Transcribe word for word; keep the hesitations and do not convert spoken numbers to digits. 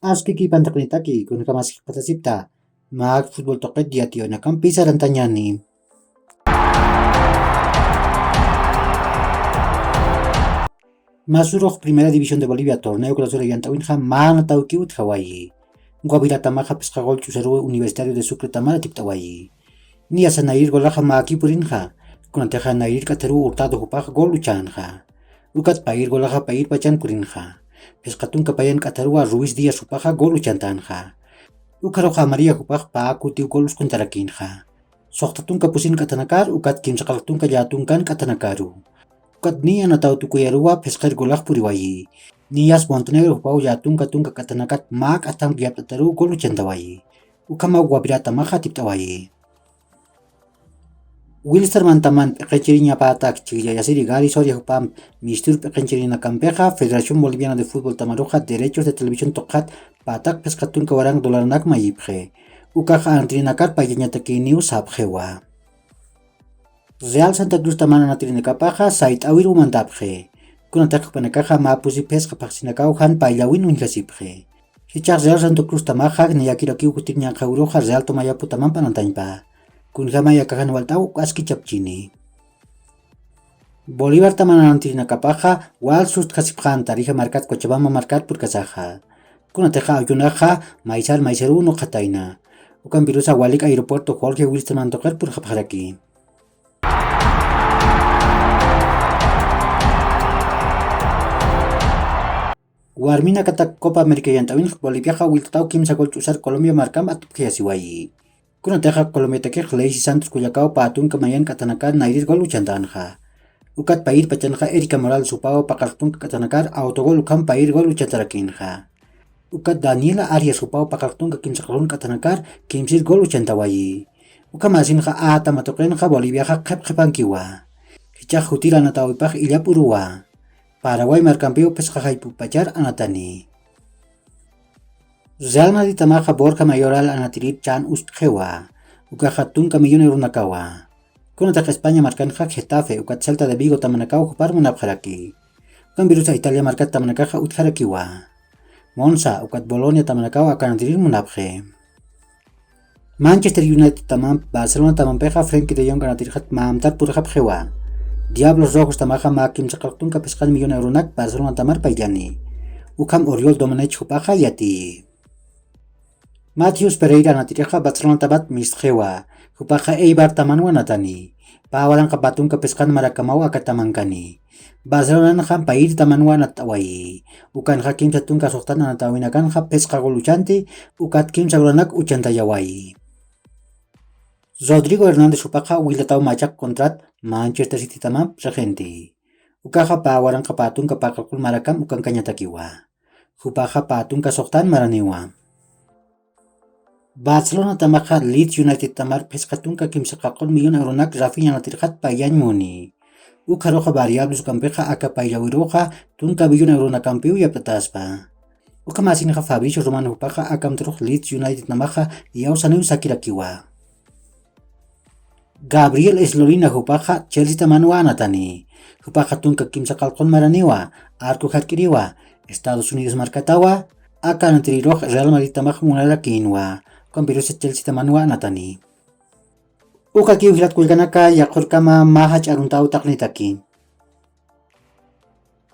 Aski kipantaqnitaki, kunakamas qhatasipta, mak fútbol tuqit yatiyawinakampi sarantañani. Masurux Primera División de Bolivia torneo clausura yant'awinxa mana tawkiw utjawayi. Guaviratamaxa phisqa gol ch'usaruw Universitario de Sucretamar atipt'awayi. Niyasa Nayrir golaxa mäki purinxa, kunatixa Nayrir k'atharuw Hurtado jupax gol uchänxa. Ukat Payir golaxa Payir pachan kurinxa. Phisqa tunka payan k'atharuwa Ruiz Díaz jupaxa gol uchantänxa. Ukharuxa María jupax pä kutiw gol uskuntarakinxa. Suxta tunka pusin k'athanakar, ukat kimsa q'alq tunka llätunkan k'athanakaru. Ukat niya anataw tukuyaruwa phisqir golax puriwayi. Niyas Montenegro jupaw llätunka tunka k'athanakat mä k'athan yapt'ataruw gol uchantawayi. Ukhamaw Guaviratamaxa atipt'awayi. Wilstermantaman p'iqinchiriñapätak chhijllayasiri Gary Soria jupamp mistur p'iqinchirinakampixa Federación Boliviana de Fútbol tamaruxa derechos de televisión tuqxat pätak phisqa tunka waranq dolaranak mayipxi. Ukax anatirinakar payllañatakïniw sapxiwa. Real Santa Cruztaman anatirinakapaxa sayt'awiruw mantapxi. Kunatix jupanakaxa mä pusi phisqa phaxsinakaw jan payllawin uñjasipxi. Jichhax Real Santa Cruztamaxa niyakirakiw kutir ñanqhawruxa Real Tomayaputamamp anatañpa. Kunjamay akaxan walt'aw aski chapchini. Bolivartaman anatirinakapaxa wal sustjasipxan Tarija markat Cochabamba markat purkasaxa. Kunatixa ayunaxa maysar maysaruw nuqatayna. Ukampirusa walik aeropuerto Jorge Wilsterman tuqir purxapxaraki. Warminakatak Copa América yant'awinx Boliviaxa wiltataw kimsa gol ch'usar Colombia markamp atupjayasiwayi. Kunatixa Colombiatakix Leysi Santos kullakaw pä tunka mayan k'athanakar Nayrir gol uchantänxa. Ukat Payir pachanxa Erika Morales jupaw paqallq tunka k'athanakar autogol ukham Payir gol uchantarakinxa. Ukat Daniela Arias jupaw paqallq tunka kimsa q'alqun k'athanakar kimsir gol uchantawayi. Ukhamäsinxa ä tama tuqinxa Boliviaxa qhip qhipankiwa. Jichhax jutir anatawipax illap uruwa. Paraguay markampiw phisqa jayp'upachar anatani. Real Madridtamaxa Borja Mayoral anatirir ch'an uskxiwa. Ukaxa tunka millón euronakawa. Kunatix España markanxa Getafe ukat Celta de Vigo tamanakaw jupar munapxaraki. Ukampirusa Italia markat tamanakaxa utjarakiwa. Monza ukat Bolonia tamanakaw aka anatirir munapxi. Manchester United tamamp Barcelona tamampixa Frenkie de Jong anatirxat mä amtar purxapxiwa. Diablos Rojos tamaxa mä kimsa q'alq tunka phisqan millón euronak Barcelona tamar payllani. Ukham Oriol Domenech jupaxa yatiyi. Mateus Pereira anatirixa Barcelona tamat mistxiwa. Jupaxa Eibar tamanwa anatani. Pä waranqa pä tunka phisqan marakamaw aka tamankani. Barcelonanxa Payir tamanwa anat'awayi. Ukanxa kimsa tunka suxtan anatawinakanxa phisqa gol uchanti, ukat kimsa golanak uchantayawayi. Rodrigo Hernández jupaxa wiltataw machaq contrat Manchester City tamamp rixinti. Ukaxa pä waranqa pä tunka pä q'alqun marakam ukankañatakiwa. Jupaxa pä tunka suxtan maraniwa. Barcelona tamaxa Leeds United tamar phisqa tunka kimsa q'alqun millón euronak Rafinha anatirxat payllañ muni. Ukharuxa variables ukampixa aka payllawiruxa tunka millón euronakampiw yapt'ataspa. Ukhamäsinxa Fabricio Romano jupaxa aka amtarux Leeds United tamaxa iyawsaniw sakirakiwa. Gabriel Slorina jupaxa Chelsea tamanwa anatani. Jupaxa tunka kimsa q'alqun maraniwa, arco jark'iriwa, Estados Unidos markatawa, aka anatirirux Real Madrid tamax munarakïnwa, ukampirusa Chelsea tamanwa anatani. Ukakiw jilat kullkanaka, yaqhurkama mä jach'a aruntaw taqnitaki.